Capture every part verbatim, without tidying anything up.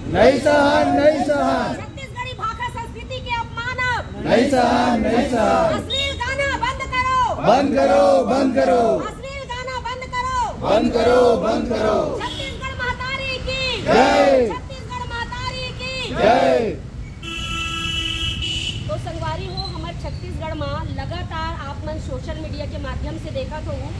नहीं सहन, नहीं सहन। छत्तीसगढ़ी भाखा संस्कृति के अपमान अब। नहीं सहन, नहीं सहन। अश्लील गाना बंद करो। बंद करो, बंद करो। अश्लील गाना बंद करो। बंद करो, बंद करो। छत्तीसगढ़ महतारी की जय। छत्तीसगढ़ महतारी की जय। तो संगवारी हो, हमर छत्तीसगढ़ में लगातार आप मन सोशल मीडिया के माध्यम से देखत हो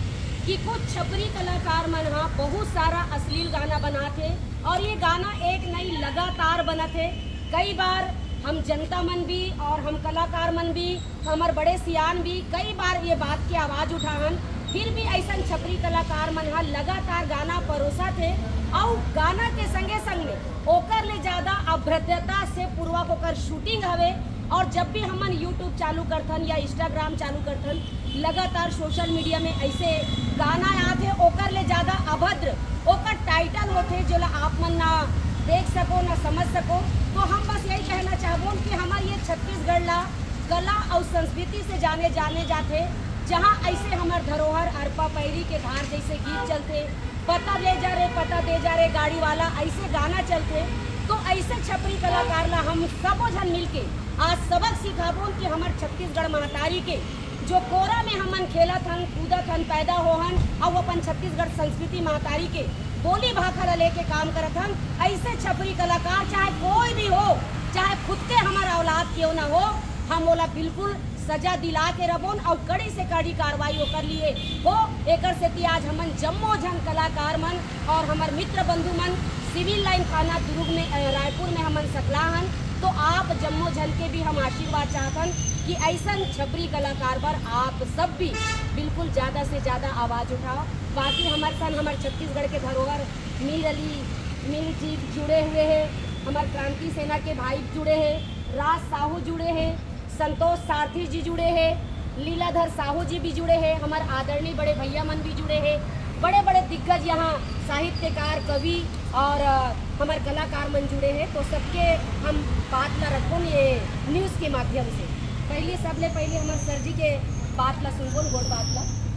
कि कुछ छपरी कलाकार मन हा बहुत सारा अश्लील गाना बनात हे और ये गाना एक नहीं लगातार बनत हे। कई बार हम जनता मन भी और हम कलाकार मन भी, हमर बड़े सियान भी कई बार ये बात की आवाज उठाहन, फिर भी ऐसन छपरी कलाकार मन हा लगातार गाना परोसत हे। और गाना के संगे संग में ओकर ले ज्यादा अभद्रता से पूर्वक ओकर शूटिंग हवे। और जब भी हमन YouTube चालू करथन या Instagram चालू करथन, लगातार सोशल मीडिया में ऐसे गाना आत हे, ओकर ले ज्यादा अभद्र ओकर टाइटल होथे, जेला आप मन ना देख सको, ना समझ सको। तो हम बस यही कहना चाहबोन कि हमर ये छत्तीसगढ़ ला कला और संस्कृति से जाने जाने जाथे, जहाँ ऐसे हमर धरोहर अरपा पैरी के धार जैसे गीत चलथे, पता ले जा रे, पता दे जा रे गाड़ी वाला, ऐसे गाना चलथे। तो ऐसे छपरी कलाकार ला हम सबो झन मिलके आज सबक सिखाबोन कि हमर छत्तीसगढ़ महतारी के जो कोरा में हमन खेलत हन, कूदत हन, पैदा होहन, अउ अपन छत्तीसगढ़ संस्कृति महतारी के बोली भाखा ला लेके काम करत हन, ऐसे छपरी कलाकार चाहे कोई भी हो, चाहे खुद के हमर औलाद क्यों ना हो, हम ओला बिल्कुल सजा दिला के रबोन अउ कड़ी से कड़ी कार्रवाई ओकर लिए हो। एकर सेती आज हमन जम्मो झन कलाकार मन और हमर मित्र बंधु मन सिविल लाइन थाना दुर्ग में, अ, रायपुर में हमन सकला हन। तो आप जम्मो झन के भी हम आशीर्वाद चाहत हन कि ऐसन छपरी कलाकार बर आप सब भी बिल्कुल ज्यादा से ज्यादा आवाज उठाओ। बाकी हमर सन हमर छत्तीसगढ़ के धरोहर मीर अली मीर जी जुड़े हुए हैं, हमर क्रांति सेना के भाई जुड़े हैं, राज साहू जुड़े हैं, संतोष सारथी जी जुड़े हैं, लीलाधर साहू जी भी जुड़े हैं, हमर आदरणीय बड़े भैया मन भी जुड़े हैं, बड़े बड़े दिग्गज यहाँ साहित्यकार, कवि और, अ, हमर कलाकार मन जुड़े हैं। तो सबके हम बात ला रखोन ये न्यूज़ के माध्यम से। पहले, सबले पहले हमर सर जी के बात ला सुनबोन, गोठ बात ला।